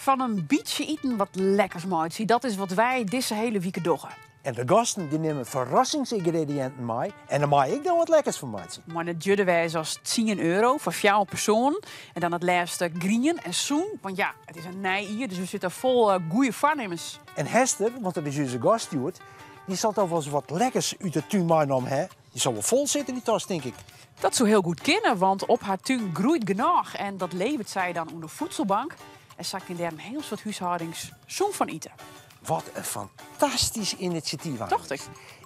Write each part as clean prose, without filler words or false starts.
Fan in bytsje iten wat lekkers meitsje, dat is wat wy dizze hele wike dogge. En de gasten dy nimme ferrassingsingrediïnten mei en dan mei ik dan wat lekkers fan meitsje. Mei net djurder wêze as tsien euro foar fjouwer persoanen. En dan it leafste grien en sûn, want ja, it is in nij jier, dus we sitte fol goede foarnimmens. En Hester, want dat is ús gast hjoed, dy sil toch wolris wat lekkers út de tún meinommen ha. Dy sil wol fol sitte, dy tas, tink ik. Dat soe hiel goed kinne, want op har tún groeit genôch en dat leveret sy dan oan de voedselbank. En sa kin dêr in hiel soad húshâldings sûn fan ite. Wat in fantastysk inisjatyf, Tocht ik.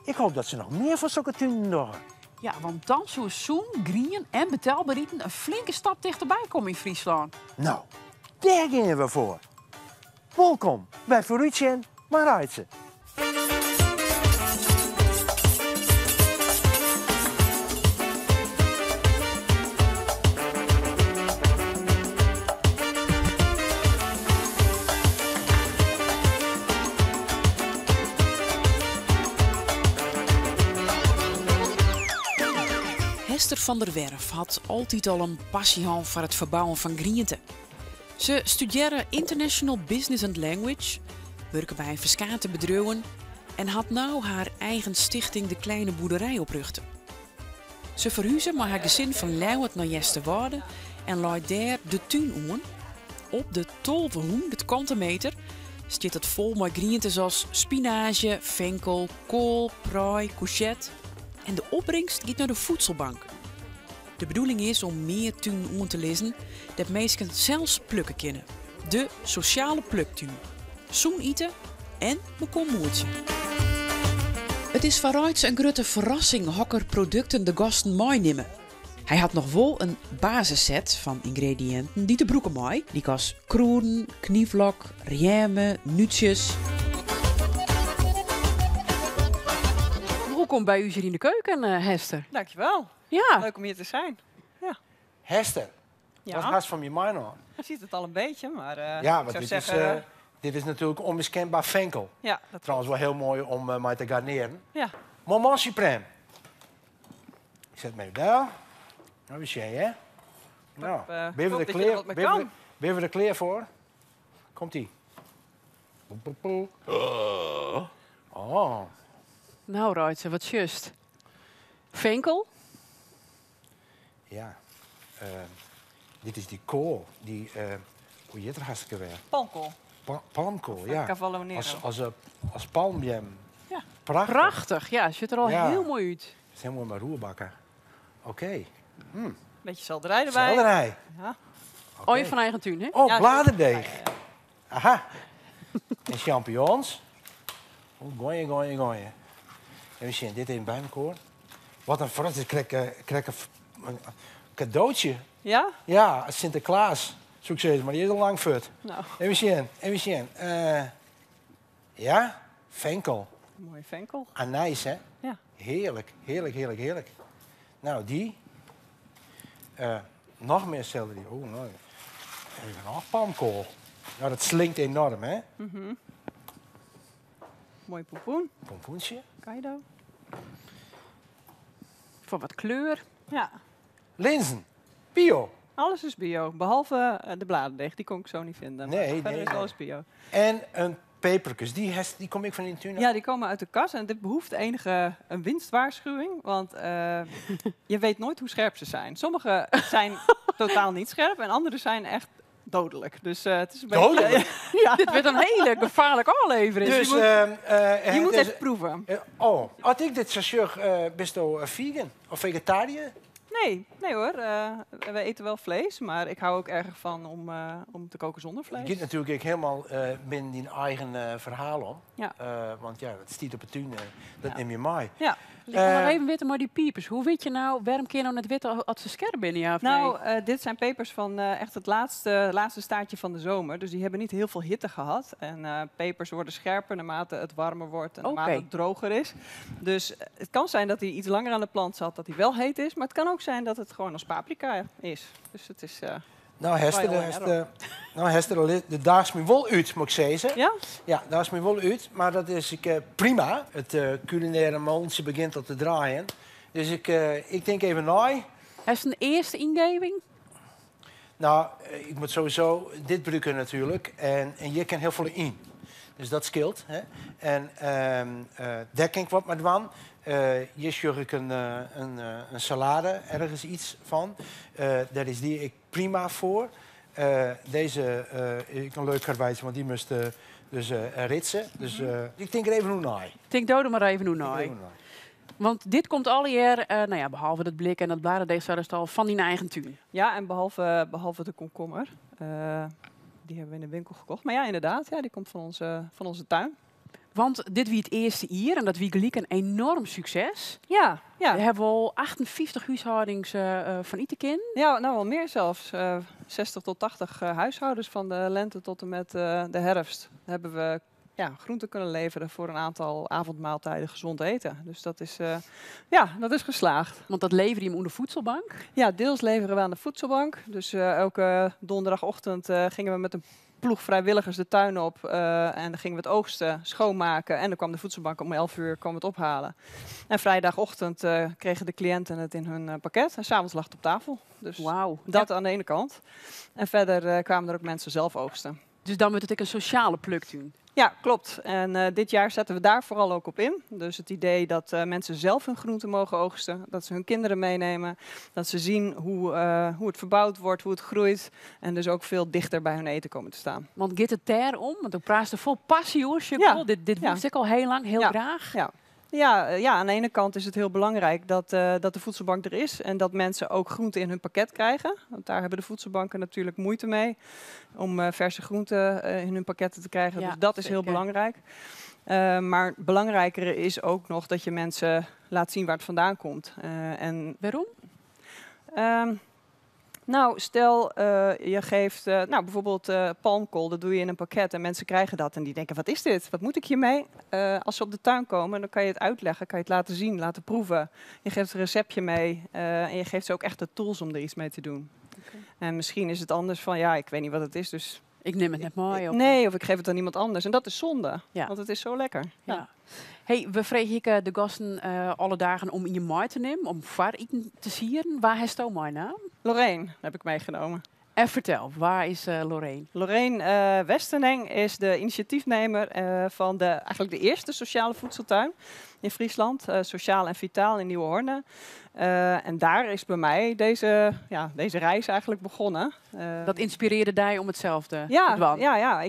Ik hoop dat se noch mear fan sokke tunen dogge. Ja, want dan soe sûn, grien en betelber iten in flinke stap tichterby komme yn Fryslân. No, dêr geane we foar. Wolkom by Foarútsjen mei Reitse. Hester van der Werf hat altyd al in passy hân foar it ferbouwen fan griente. Se studearre International Business and Language, wurke by ferskate bedriuwen en hat no har eigen stichting De Kleine Boerderij oprjochte. Se ferhuze mei har gesin fan Ljouwert nei Easterwâlde en lei dêr de tún oan. Op de tolvehûndert kante meter stiet it fol mei grientes as spinaazje, finkel, koal, prei, courgette en de opbringst giet nei de voedselbank. De bedoeling is om mear tunen oan te lizzen dêr't minsken sels plukke kinne. De sosjale pluktún. Sûn ite en mekoar moetsje. It is foar Reitse in grutte ferrassing hokker produkten de gasten meinimme. Hy hat noch wol in basisset fan yngrediïnten dy't er brûke mei, lykas krûden, knyflok, rjemme, nútsjes. Wolkom by ús hjir yn de keuken, Hester. Dankjewel. Ja. Leuk om hier te zijn. Ja. Hester, Ja. wat hast fan my meinaam? Je ziet het al een beetje, maar Ja, ik want zou dit zeggen... is, dit is natuurlijk onmiskenbaar venkel. Ja, dat Trouwens wel heel mooi om mei te garneren. Ja. Moment suprême. Ik set 'm even del. Nou, we zien, hè? Nou, Ik ben we hoop er dat je klear, er wat mee ben we kan. ben we er klear foar? Komt-ie. Oh. Nou, Reitse, wat sjochst? Finkel? Ja. Dit is dy koal. Dy, hoe hjit er hartstikke wer? Palmkoal. Palmkoal, Of, ja. Cavolo Nero. As palmbeam. Ja. Prachtich. Prachtich, ja. Sjocht der al Ja. hiel moai út. Het is heel mooi met roerbakken. Oké. Beetje selderij erbij. Selderij. Ja. Oké. Oh, je van eigen tuin, hè? Oh, Ja, bladerdeeg. ja, ja, ja. Aha. En champignons. Oh, gooien, gooien, gooien. Even zien, dit even bij elkaar. Wat een verrassing. Ik krijg een cadeautje. Ja? Ja, Sinterklaas. Succes, maar die is al lang fut. Nou. Even zien, even zien. Ja, venkel. Mooie venkel. Anijs, hè? Ja. Heerlijk, heerlijk, heerlijk, heerlijk. Nou, die. Nog meer selderie. Oh, nou. Even nog palmkool. Nou, dat slinkt enorm, hè? Mooi pompoen. Pompoentje. Kaido. Voor wat kleur. Ja. Linzen. Bio. Alles is bio, behalve de bladerdeeg. Die kon ik zo niet vinden. Nee, Maar verder nee, is nee. alles bio. En een peperkus, die kom ik van in de tuin? Ja, die komen uit de kas. En dit behoeft enige een winstwaarschuwing. Want je weet nooit hoe scherp ze zijn. Sommige zijn totaal niet scherp en andere zijn echt dodelijk. Dus het is een beetje Dodelijk? Ja. Dit wordt een hele gevaarlijke aflevering. Dus, Je moet het is even proeven. Oh, als ik dit zo zeg, bist du vegan of vegetariër? Nee, nee hoor. We eten wel vlees, maar ik hou ook erg van om te koken zonder vlees. Je gaat natuurlijk ook helemaal binnen die eigen verhaal om. Ja. Want ja, het stiet op het tuin, dat Ja. neem je mee. Ja. Dus ik wil nog even weten, maar die piepers, hoe weet je nou, waarom kun je nou net weten als ze scherp binnen, ja of nee? Dit zijn pepers van echt het laatste staartje van de zomer. Dus die hebben niet heel veel hitte gehad. En pepers worden scherper naarmate het warmer wordt en naarmate het droger is. Dus het kan zijn dat hij iets langer aan de plant zat, dat hij wel heet is. Maar het kan ook zijn dat het gewoon als paprika is. Dus het is, Nou, Hester, trial de and Hester, error. nou, Hester, de de daag is me wel uit, moet ik zeggen. Ja? Ja, daar is me wel uit, maar dat is ik prima. Het culinaire mondje begint al te draaien. Dus ik denk even na. Hij is een eerste ingeving? Nou, ik moet sowieso dit brûke natuerlik. En hjir kin hiel folle yn. Dus dat skeelt. Hè. En dêr kin ik wat mei dwaan. Hjir sjoch ik in salade, ergens iets fan. Dêr is dy ek prima foar. Dizze is ek in leuk karweitsje, want dy moatst dus ritse. Dus ik tink der even oer nei. Tink do der mar even oer nei. Want dit komt allegear, nou ja, behalve dat blik en dat bladerdeeg seidest al, fan dyn eigen tún. Ja, en behalve de komkommer. Die hebben we in de winkel gekocht. Maar ja, inderdaad, ja, die komt van onze tuin. Want dit wie it earste jier en dat wie gelyk in enoarm sukses. Ja. We hawwe al 58 húshâldings fan ite kinnen. Ja, nou wel meer zelfs. 60 tot 80 huishoudens van de lente tot en met de herfst hebben we, ja, groenten kunnen leveren voor een aantal avondmaaltijden gezond eten. Dus dat is, ja, dat is geslaagd. Want dat leverje jim oan de voedselbank? Ja, deels leveren we aan de voedselbank. Dus elke donderdagochtend gingen we met een ploeg vrijwilligers de tuin op en dan gingen we het oogsten, schoonmaken en dan kwam de voedselbank om 11 uur kwam het ophalen. En vrijdagochtend kregen de cliënten het in hun pakket en 's avonds lag het op tafel. Dus dat aan de ene kant. En verder kwamen er ook mensen zelf oogsten. Dus dan wurdt it ek in sosjale pluktún? Ja, klopt. En dit jaar zetten we daar vooral ook op in. Dus het idee dat mensen zelf hun groenten mogen oogsten, dat ze hun kinderen meenemen, dat ze zien hoe het verbouwd wordt, hoe het groeit en dus ook veel dichter bij hun eten komen te staan. Want giet it dêr om? Want do praatst der fol passy oer, Jacques. Dit wist ik al hiel lang, hiel graach. Ja. Ja, aan de ene kant is het heel belangrijk dat de voedselbank er is en dat mensen ook groenten in hun pakket krijgen. Want daar hebben de voedselbanken natuurlijk moeite mee om verse groenten in hun pakketten te krijgen. Dus dat is heel belangrijk. Maar belangrijker is ook nog dat je mensen laat zien waar het vandaan komt. En Wêrom? Nou, stel je geeft nou, bijvoorbeeld palmkool, dat doe je in een pakket en mensen krijgen dat en die denken, wat is dit? Wat moet ik hiermee? Als ze op de tuin komen, dan kan je het uitleggen, kan je het laten zien, laten proeven. Je geeft een receptje mee en je geeft ze ook echt de tools om er iets mee te doen. En misschien is het anders van, ja, ik weet niet wat het is, dus Ik nim it net mei. Of Nee, of ik geef het aan iemand anders. En dat is zonde, want het is zo lekker. Ja. Hey, we freegje de gasten alle dagen om ien mei te nimmen, om foar iten te sieren. Wa hasto meinaam? Lorraine heb ik meegenomen. En fertel, wa is Lorraine? Lorraine Westeneng is de initiatiefnemer van de, eigenlijk de eerste sociale voedseltuin in Friesland. Sociaal en Vitaal in Nieuwehorne. En daar is bij mij ja, deze reis eigenlijk begonnen. Dat ynspirearre dy om itselde Ja, te dwaan? ja.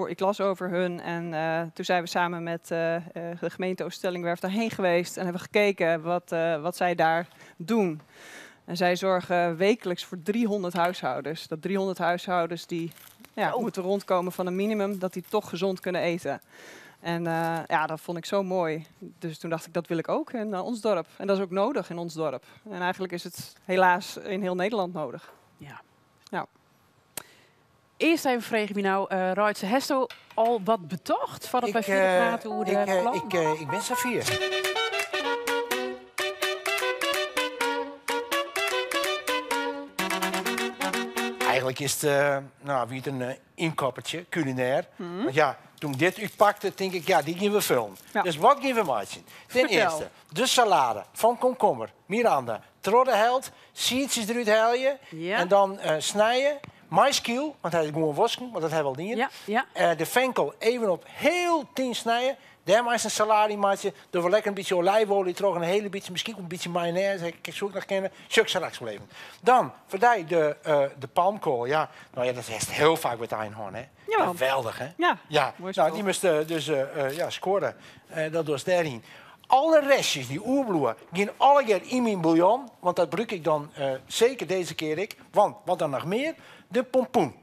Ik las over hun en toen zijn we samen met de gemeente Ooststellingwerf daarheen geweest en hebben gekeken wat zij daar doen. En zij zorgen wekelijks voor 300 huishoudens. Dat 300 huishoudens die, ja, moeten rondkomen van een minimum, dat die toch gezond kunnen eten. En ja, dat vond ik zo mooi. Dus toen dacht ik, dat wil ik ook in ons dorp. En dat is ook nodig in ons dorp. En eigenlijk is het helaas in heel Nederland nodig. Earst even freegje wy no, Reitse, hasto al wat betocht foardat wy fierder prate oer de plannen? Ik bin safier. Eigentlik is it, nou, wie it in ynkoppertsje, culinair. Want ja, doe't ik dit útpakte, tink ik, ja, dy geane we foljen. Dus wat geane we meitsjen? Ten Fertel. earste, de salade fan komkommer, Miranda, troch de helte, siedsjes derút helje en dan snije. Maiskyl, want hy is gewoan wosken, want dat hawwe we al dien. De fenkel even op hiel tin snije. Dêr meist in salade yn meitsje. Dogge we lekker in bytsje olijfoalje troch, in hiele bytsje, miskien ek in bytsje mayonaise, ik soe ek noch kinne. Sjoch ik straks wol even. Dan, foar dy de palmkool. Ja, nou ja, dat is hiel faak by Einhorn, hè? Geweldich, hè? Ja. Ja. Moai Nou, spul. dy moatst dus ja, skuorre. Dat dochst dêryn. Alle restjes dy't oerbliuwe, geane allegear yn myn bouillon. Want dat brûk ik dan seker dizze kear ek. Want, wat dan noch mear? De pompoen.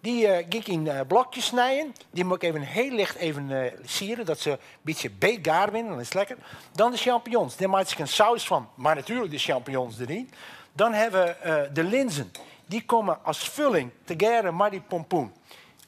Dy gean ik yn blokjes snijen. Dy moat ik even hiel licht even siere, dat se in bytsje beetgaar binne, dan is it lekker. Dan de champignons. Dêr meitsje ik in saus fan, mar natuerlik de champignons deryn. Dan hawwe we de linzen. Dy komme as folling tegearre mei dy pompoen.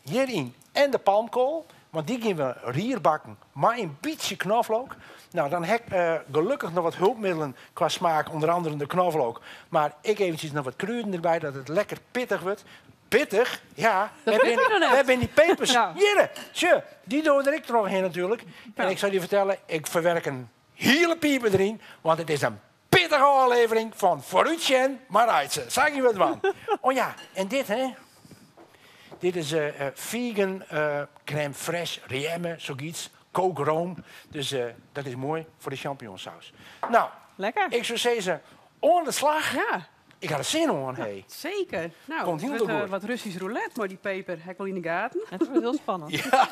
Hjiryn en de palmkool, want dy geane we rierbakken mei in bytsje knoflook. Nou, dan ha ik gelokkich noch wat helpmiddelen kwa smaak, ûnder oare de knoflook. Mar ek eventsjes noch wat krûden derby, dat it lekker pittich wurdt. Pittich? Ja, Dat wit ik noch net. wêr binne dy pepers? Hjirre, sjoch, dy dogge der ek trochhinne natuerlik. En ik sil dy fertelle, ik ferwurk in hiele piper deryn, want it is in pittige mjittige ôflevering fan Foarútsjen mei Reitse. Sa gean we it dwaan. Oh ja, en dit hè. Dit is vegan crème fraîche, rjemme, sokyts, kookroom. Dus dat is moai foar de champignonsaus. Nou, Lekker. ik soe sizze, oan de slach. Ja. Ik ha der sin oan, hé. Seker. Nou, Komt het hiel wurdt goed. wat Russisch roulette mei dy peper, ha ik al yn de gaten. Het wordt heel spannend. Ja.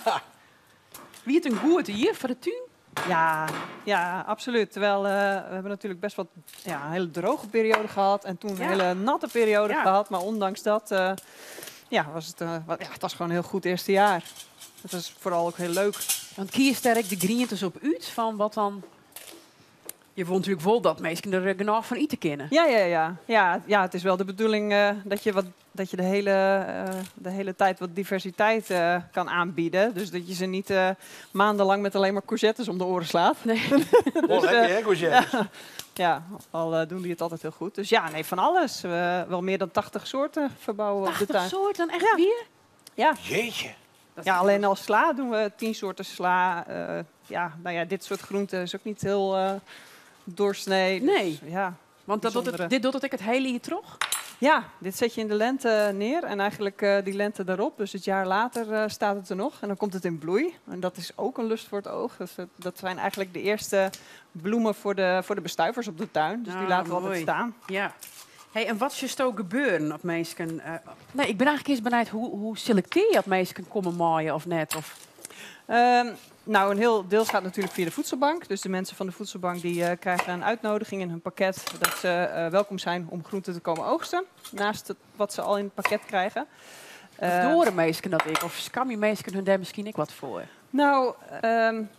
Wie it in goed jier foar de tún? Ja, ja, absoluut. Terwijl we hebben natuurlijk best wat, ja, een hele droge periode gehad en toen een hele natte periode gehad. Maar ondanks dat ja, was het, wat, ja, het was gewoon een heel goed eerste jaar. Het was vooral ook heel leuk. Want kies daar de groentes op uit van wat dan? Je vond natuurlijk wel dat mensen er genoeg van eten kennen. Ja, ja, ja. Ja, ja, het is wel de bedoeling dat je, wat, dat je de hele tijd wat diversiteit kan aanbieden. Dus dat je ze niet maandenlang met alleen maar courgettes om de oren slaat. Nee. Oh, lekker, hè, courgettes? Ja, ja, al doen die het altijd heel goed. Dus ja, nee, van alles. Wel meer dan 80 soorten verbouwen we op de 80 tuin. soorten, echt Ja. weer? Ja. Jeetje. Dat Ja, is alleen al sla doen we 10 soorten sla. Ja, nou ja, dit soort groenten is ook niet heel doorsnee. Dus, Nee. ja. Want dat doet het, Bijzondere. dit doet het ik het hele jaar terug? Ja, dit zet je in de lente neer en eigenlijk die lente daarop. Dus het jaar later staat het er nog en dan komt het in bloei. En dat is ook een lust voor het oog. Dus dat zijn eigenlijk de eerste bloemen voor de bestuivers op de tuin. Dus die Ah, laten we altijd mooi. staan. Ja. Hey, en wat is er ook gebeuren op mensen? Nee, ik ben eigenlijk eerst benieuwd hoe selecteer je dat mensen komen maaien of net? Of? Een heel deel gaat natuurlijk via de voedselbank. Dus de mensen van de voedselbank die krijgen een uitnodiging in hun pakket dat ze welkom zijn om groenten te komen oogsten. Naast wat ze al in het pakket krijgen. Of door mensen dat ik? Of skam je mensen hun daar misschien ik wat voor? Om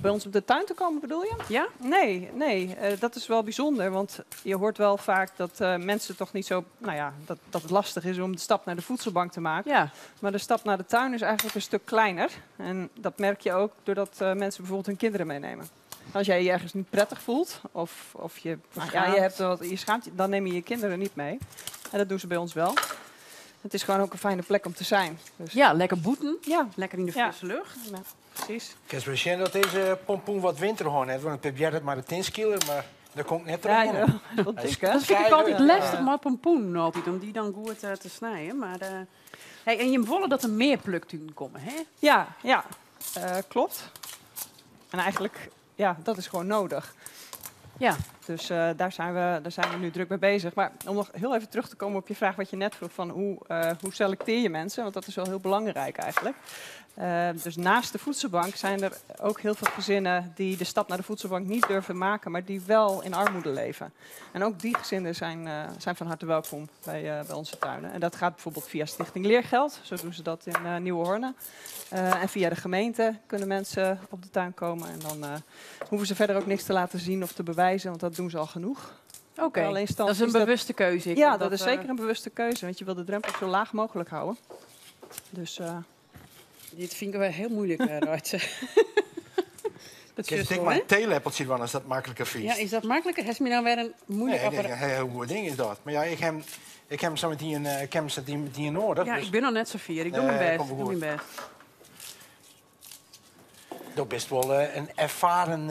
bij ons op de tuin te komen bedoel je? Ja? Nee, nee, dat is wel bijzonder. Want je hoort wel vaak dat mensen toch niet zo... Nou ja, dat, dat het lastig is om de stap naar de voedselbank te maken. Maar de stap naar de tuin is eigenlijk een stuk kleiner. En dat merk je ook doordat mensen bijvoorbeeld hun kinderen meenemen. Als jij je ergens niet prettig voelt of je, nou ja, je Schaamt. hebt wat, je schaamt je, dan neem je je kinderen niet mee. En dat doen ze bij ons wel. Het is gewoon ook een fijne plek om te zijn. Dus. Ja, lekker boeten. Ja. Lekker in de frisse lucht. Ja, precies. Ik kan wel zien dat deze pompoen wat winterhoorn heeft, want ik probeer het maar de tinskiller, maar daar komt net Ja, terug. ja. Dat is wel dik, hè? Dat vind ik Keiharde. altijd lastig, maar pompoen altijd, om die dan goed te snijden. Maar hey, en je willen dat er meer pluktuinen komen, hè? Ja, ja. Klopt. En eigenlijk, ja, dat is gewoon nodig. Dus daar zijn we nu druk mee bezig. Maar om nog heel even terug te komen op je vraag wat je net vroeg, van hoe selecteer je mensen? Want dat is wel heel belangrijk eigenlijk. Dus naast de voedselbank zijn er ook heel veel gezinnen die de stap naar de voedselbank niet durven maken, maar die wel in armoede leven. En ook die gezinnen zijn van harte welkom bij onze tuinen. En dat gaat bijvoorbeeld via Stichting Leergeld, zo doen ze dat in Nieuwehorne. En via de gemeente kunnen mensen op de tuin komen. En dan hoeven ze verder ook niks te laten zien of te bewijzen, want dat doen ze al genoeg. Oké, In alle instanties dat is een dat bewuste keuze. Ik Ja, vond dat dat, is zeker een bewuste keuze, want je wil de drempel zo laag mogelijk houden. Dus Dit vind ik wel heel moeilijk, Royce. Dat Ik is denk zo, maar hè? een theelepeltje van, als dat makkelijker vies. Ja, is dat makkelijker? Heeft me nou weer een moeilijk Nee, ik denk, apparaat? een heel goed ding is dat. Maar ja, ik heb, ik heb zo meteen, ik heb zo meteen meteen nodig. Ja, dus ik ben al net zo fier. Ik doe Nee, mijn best. komt Ik doe wel mijn best. Dat is best wel een ervaren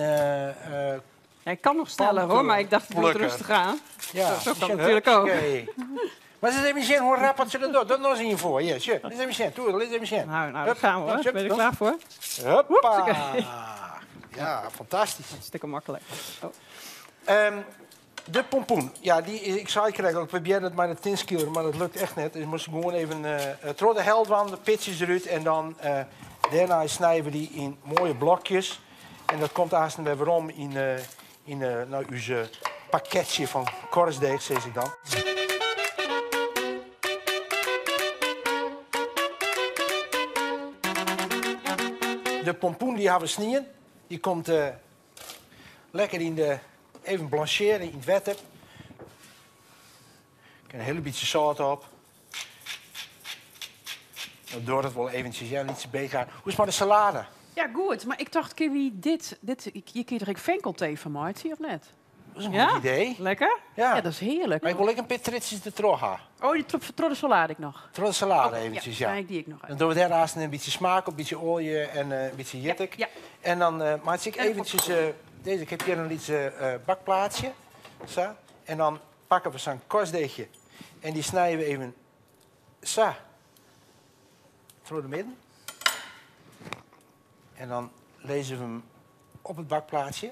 Ja, ik kan nog sneller, hoor, maar ik dacht, ik doe het Plukker. rustig aan. Ja, Zo kan shit, natuurlijk ook. huppakee. Maar ze even zien hoe rap het ze dat doet. Dat nog eens voor. Ja, shit. Laat eens even zien. Doe het, laat eens even zien. Nou, daar Hup, gaan we, hoor. hup, Ben je er hup. klaar voor? Hoppa. Hoepsakee. Ja, fantastisch. Hartstikke makkelijk. Oh. De pompoen. Ja, die, ik zei het ook, ik probeer het maar de tinskiller, maar dat lukt echt net. Dus moest ik gewoon even tro de heldwan, de pitjes eruit en dan daarna snijden we die in mooie blokjes. En dat komt haast weer waarom in uw pakketje van korstdeeg, zeg ik dan. De pompoen die hebben we sneeuwen. Die komt lekker in de, even blancheren in het water. Ik heb een hele beetje zout op. Dan door het wel eventjes, ja, niet zo beter. Hoe is het maar de salade? Ja, goed. Maar ik dacht, Kiwi, dit, je kunt er ook venkelthee van maken, of net? Dat is een Ja? goed idee. Lekker. Ja. Ja, dat is heerlijk. Maar ik wil ook een paar tritjes er terug hebben. Oh, die tro de salade ik nog. Tro de salade Oh, eventjes, ja. ja. Kijk, die ik nog Dan even. doen we daarnaast een beetje smaak op, een beetje olie en een beetje jittik. Ja, En dan maak ik En een eventjes, popcorn. deze, ik heb hier een lietse bakplaatsje. Zo. En dan pakken we zo'n korstdeegje en die snijden we even zo door de midden. En dan lezen we hem op het bakplaatsje.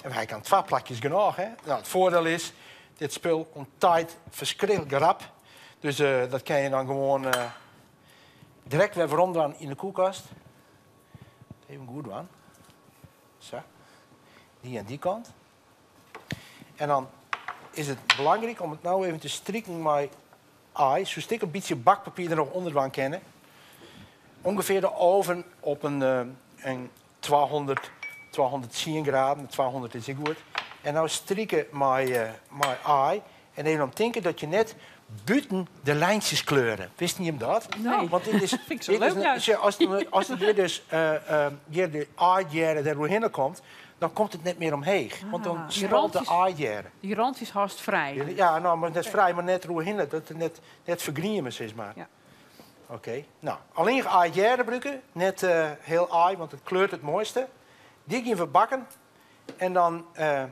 En hij kan twee plakjes genoeg. Hè? Nou, het voordeel is, dit spul onttijd verschrikkelijk rap. Dus dat kan je dan gewoon direct weer veranderen in de koelkast. Even goed doen. Zo. Die aan die kant. En dan is het belangrijk om het nou even te strikken met ei. Zo stik een beetje bakpapier er nog onder aan kennen. Ongeveer de oven op een 200, 210 graden. 200 is goed. En nou strikken met ei. En even om denken dat je net buiten de lijntjes kleuren. Wist niet hem dat? Nee. Want dit is, Vind ik zo dit leuk is een, juist. als het weer dus, hier de aaijaren er doorheen komt, dan komt het net meer omheen. Want dan Ah, die smalt de randjes aaijaren. Die rand is haast vrij. Ja, nou, maar net vrij, maar net doorheen. Dat het net vergriemen, zeg maar. Ja. Oké. Nou, alleen aaijaren gebruiken. Net heel aai, want het kleurt het mooiste. Die gaan we bakken. En dan gaan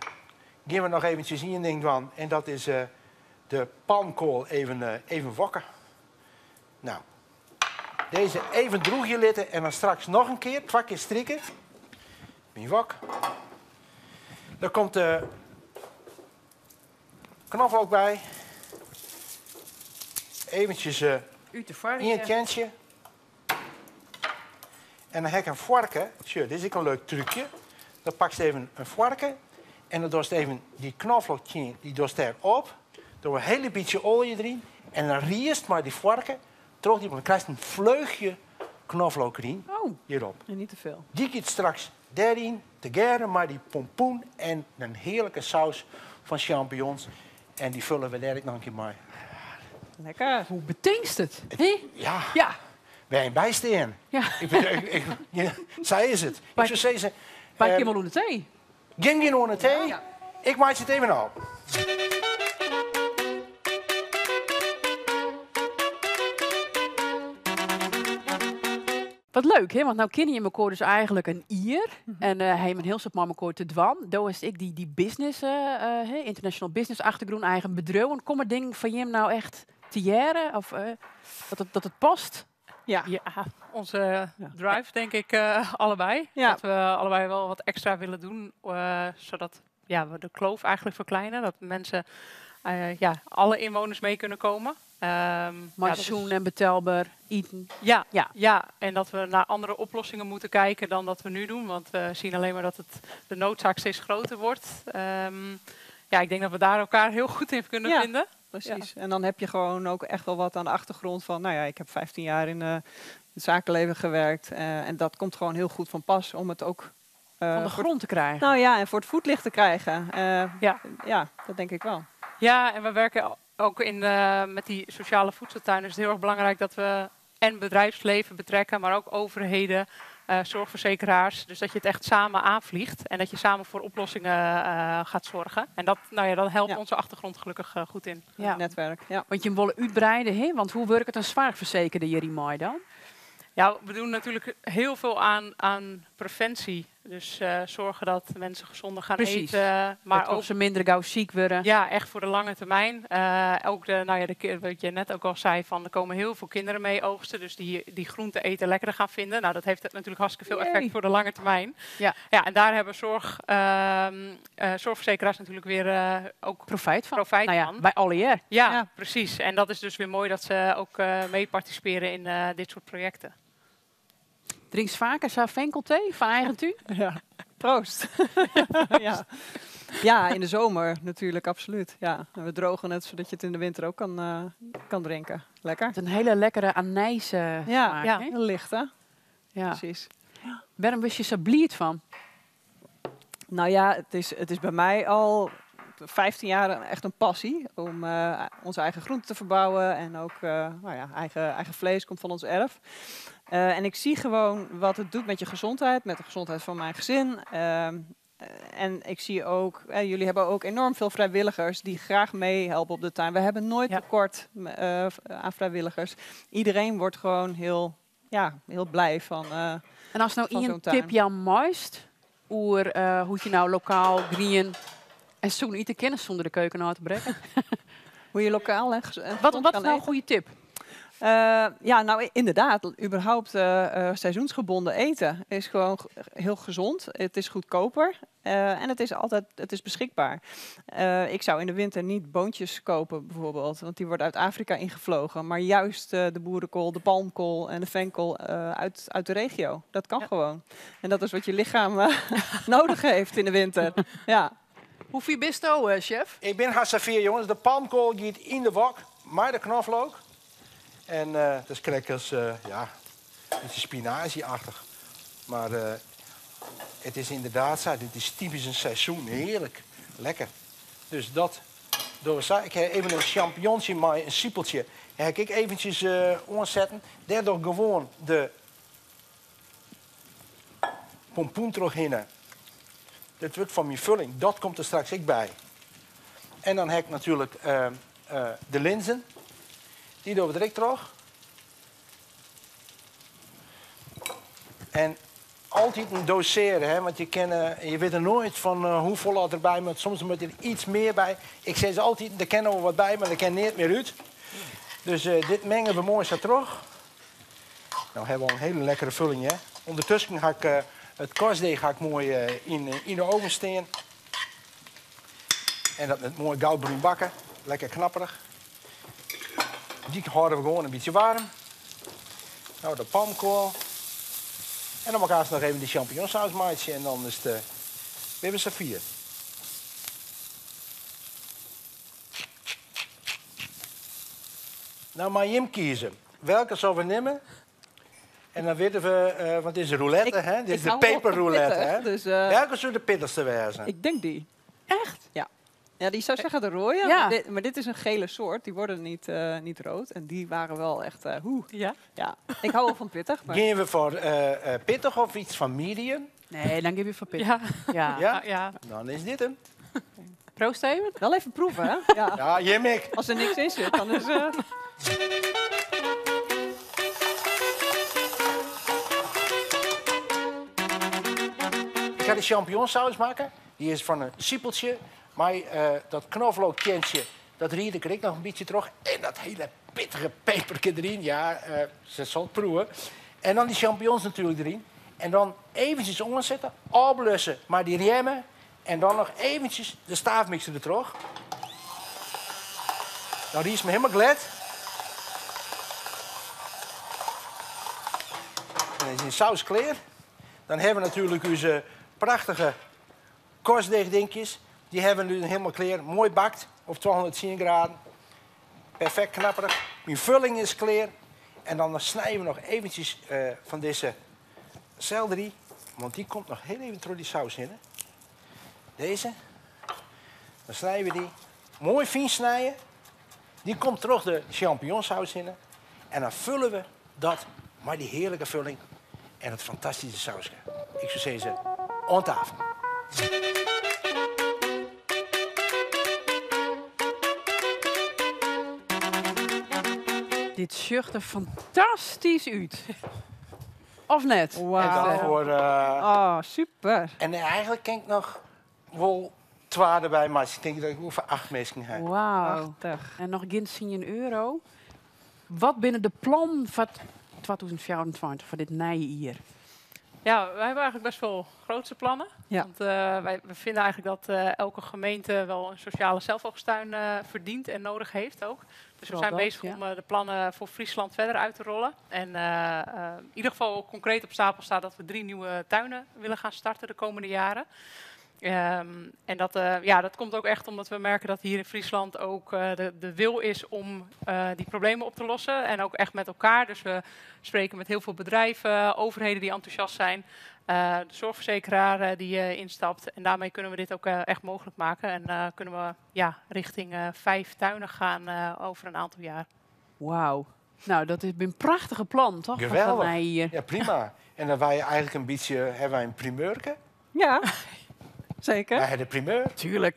we nog eventjes één ding doen. En dat is de palmkool even wakker. Nou, deze even droegje litten en dan straks nog een keer, 2 keer strikken. Mijn wok. Daar komt de knoflook bij. Eventjes U te varken. in het kentje. En dan heb ik een varken. Tjie, dit is ook een leuk trucje. Dan pak je even een varken. En dan doe je even die knoflook, die doe je erop. Door een hele beetje olie erin. En dan riest maar die varken. Terug die, want dan krijg je een vleugje knoflook erin. Oh. Hierop. En niet te veel. Die gaat straks daarin te garen, maar die pompoen en een heerlijke saus van champignons. En die vullen we daar nog een keer mee. Lekker. Hoe betingst het? Hè? Ja. Ja. Wij een bijsteen. Ja. Ik bedoel, ja, zij is het. Bij Ik zou zeggen, Bij Kimmel onder thee. Ging je onder thee? Ja. Ik maak het even op. Wat leuk, hè? Want nou ken je elkaar dus eigenlijk een ier. En hij heeft een heel soort met te dwan. Daar is ik die business, hè, international business achtergrond, eigen bedrijf. En kom er ding van je nou echt te jaren? Of dat het past? Ja. Ja, onze drive denk ik allebei. Ja. Dat we allebei wel wat extra willen doen, zodat, ja, we de kloof eigenlijk verkleinen. Dat mensen alle inwoners mee kunnen komen. Maar zoen en betelbaar, eten. Ja, ja, en dat we naar andere oplossingen moeten kijken dan dat we nu doen. Want we zien alleen maar dat de noodzaak steeds groter wordt. Ik denk dat we daar elkaar heel goed in kunnen vinden. Precies. En dan heb je gewoon ook echt wel wat aan de achtergrond van... ik heb 15 jaar in het zakenleven gewerkt. En dat komt gewoon heel goed van pas om het ook... van de grond te krijgen. En voor het voetlicht te krijgen. Ja, dat denk ik wel. Ja, en we werken ook met die sociale voedseltuin. Dus het is heel erg belangrijk dat we en bedrijfsleven betrekken, maar ook overheden, zorgverzekeraars. Dus dat je het echt samen aanvliegt en dat je samen voor oplossingen gaat zorgen. En dat helpt onze achtergrond gelukkig goed in. Het netwerk, ja. Want je wil uitbreiden, hè? Want hoe werkt het een zorgverzekerde hier in mei dan? Ja, we doen natuurlijk heel veel aan preventie. Dus zorgen dat mensen gezonder gaan eten. Maar Dat ook ze minder gauw ziek worden. Ja, echt voor de lange termijn. Ook de, nou ja, de wat je net ook al zei, van er komen heel veel kinderen mee oogsten. Dus die groente eten lekkerder gaan vinden. Dat heeft natuurlijk hartstikke veel effect voor de lange termijn. Ja, en daar hebben zorgverzekeraars natuurlijk weer ook Profijt van. profijt van. Bij alle jaar. Ja, precies. En dat is dus weer mooi dat ze ook mee participeren in dit soort projecten. Drinkt vaker zo'n venkelthee van eigen tuin? Ja. Proost. Ja. Ja, in de zomer natuurlijk, absoluut. Ja. En we drogen het, zodat je het in de winter ook kan drinken. Lekker. Het is een hele lekkere anijs Ja, smaak, ja. hè? Heel licht, hè? Ja. Precies. Waarom wist je zo blied van? Het is bij mij al 15 jaar echt een passie om onze eigen groenten te verbouwen. En ook eigen vlees komt van ons erf. En ik zie gewoon wat het doet met je gezondheid, met de gezondheid van mijn gezin. En ik zie ook, jullie hebben ook enorm veel vrijwilligers die graag meehelpen op de tuin. We hebben nooit tekort aan vrijwilligers. Iedereen wordt gewoon heel blij van En als nou van één zo'n tuin. tip jou muist, over hoe je nou lokaal green En sûn ite kinne sûnder de keuken ôf te brekken. Hoe je lokaal en Wat, gezond wat is kan nou een eten. goede tip? Ja, nou inderdaad. Überhaupt seizoensgebonden eten is gewoon heel gezond. Het is goedkoper en het is altijd, het is beschikbaar. Ik zou in de winter niet boontjes kopen bijvoorbeeld, want die worden uit Afrika ingevlogen. Maar juist de boerenkool, de palmkool en de venkel uit de regio. Dat kan gewoon. En dat is wat je lichaam nodig heeft in de winter. Ja. Hoe vier bist u, chef? Ik ben hartstikke jongens. De palmkool gaat in de wok, maar de knoflook. En dat is krekkers, ja, een beetje spinazie-achtig. Maar het is inderdaad zo, dit is typisch een seizoen. Heerlijk, lekker. Dus dat doen we zo. Ik heb even een champignonsje, maar een siepeltje. Heb ik eventjes omzetten. Daardoor gewoon de pompoen terug in. Dat wordt van mijn vulling, dat komt er straks ook bij. En dan heb ik natuurlijk de linzen. Die doen we direct terug. En altijd een doseren, hè, want je weet er nooit van hoeveel er erbij moet. Soms moet er iets meer bij. Ik zeg ze altijd, er kan nog wat bij, maar er kan niet meer uit. Dus dit mengen we mooi zo terug. Nou hebben we al een hele lekkere vulling, hè. Ondertussen ga ik het korstdeeg ga ik mooi in de oven staan. En dat met mooi goudbruin bakken. Lekker knapperig. Die houden we gewoon een beetje warm. Nou, de palmkool. En dan elkaar nog even de champignonsaus maken. En dan is het weer een saffier. Nou, maar Jim kiezen. Welke zullen we nemen? En dan weten we, want dit is een roulette, hè? Dit Ik is de hou wel van peperroulette, pittig, hè? Dus Welke zou de pittigste wezen? Ik denk die. Echt? Ja. Ja, die zou zeggen de rode, maar dit is een gele soort. Die worden niet rood. En die waren wel echt hoe. Ja. Ik hou wel van pittig. Maar... Gaan we voor pittig of iets van medium? Nee, dan geef je voor pittig. Ja. Ja. Ja? Ja. Dan is dit hem. Proost even. Wel even proeven, hè? Ja. Ja, Jimik. Als er niks in zit, dan is... Ik ga de champignonsaus maken. Die is van een siepeltje. Maar dat knoflookkentje, dat ried ik er ook nog een beetje terug. En dat hele pittige pepertje erin. Ja, ze zal het proeven. En dan die champignons natuurlijk erin. En dan eventjes omzetten, afblussen, maar die remmen. En dan nog eventjes de staafmixer er terug. Nou, die is me helemaal glad. En dan is de saus klaar. Dan hebben we natuurlijk onze prachtige korstdeegdinkjes. Die hebben we nu helemaal klaar. Mooi bakt op 210 graden. Perfect knapperig. Mijn vulling is klaar. En dan snijden we nog eventjes van deze selderie. Want die komt nog heel even door die saus in. Hè? Deze. Dan snijden we die. Mooi fijn snijden. Die komt terug de champignonsaus in. En dan vullen we dat met die heerlijke vulling en het fantastische sausje. Ik zou zeggen, aan tafel. Dit zucht er fantastisch uit. Of net? Wauw. En dan voor Oh, super. En eigenlijk ken ik nog wel 2 erbij, maar ik denk dat ik hoeveel 8 mensen heb. Wauw. Prachtig. En nog geen 10 euro. Wat binnen de plan van 2024 voor dit nieuwe jaar? Ja, wij hebben eigenlijk best wel grootse plannen. Want we vinden eigenlijk dat elke gemeente wel een sociale zelfoogsttuin verdient en nodig heeft ook. Dus we Vooral zijn dat, bezig ja. om de plannen voor Friesland verder uit te rollen. En in ieder geval concreet op stapel staat dat we 3 nieuwe tuinen willen gaan starten de komende jaren. En dat komt ook echt omdat we merken dat hier in Friesland ook de wil is om die problemen op te lossen. En ook echt met elkaar. Dus we spreken met heel veel bedrijven, overheden die enthousiast zijn. De zorgverzekeraar die instapt. En daarmee kunnen we dit ook echt mogelijk maken. En kunnen we richting 5 tuinen gaan over een aantal jaar. Wauw. Nou, dat is een prachtige plan, toch? Van Geweldig. mij hier. Ja, prima. En dan wij eigenlijk een beetje, hebben wij een primeurke. Ja. Zeker. Wij hebben de primeur. Tuurlijk.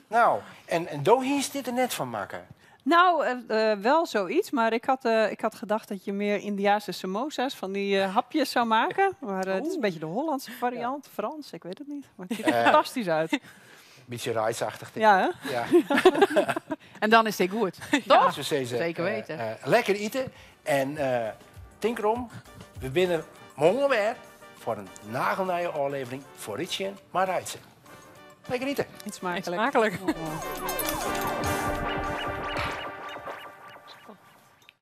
Nou, en Dohi is dit er net van maken. Nou, wel zoiets, maar ik had gedacht dat je meer Indiase samosa's van die hapjes zou maken. Maar dit is een beetje de Hollandse variant, Frans, ik weet het niet. Maar het ziet er fantastisch uit. Beetje reisachtig. Ja, hè? Ja. En dan is dit goed. Toch? Dus we zeggen, Zeker weten. Lekker eten. En denk erom, we binnen morgen weer voor een nagelnieuwe aflevering voor Ritje maar Reitse. Lekker eten. Eet smakelijk. Eet smakelijk. Oh.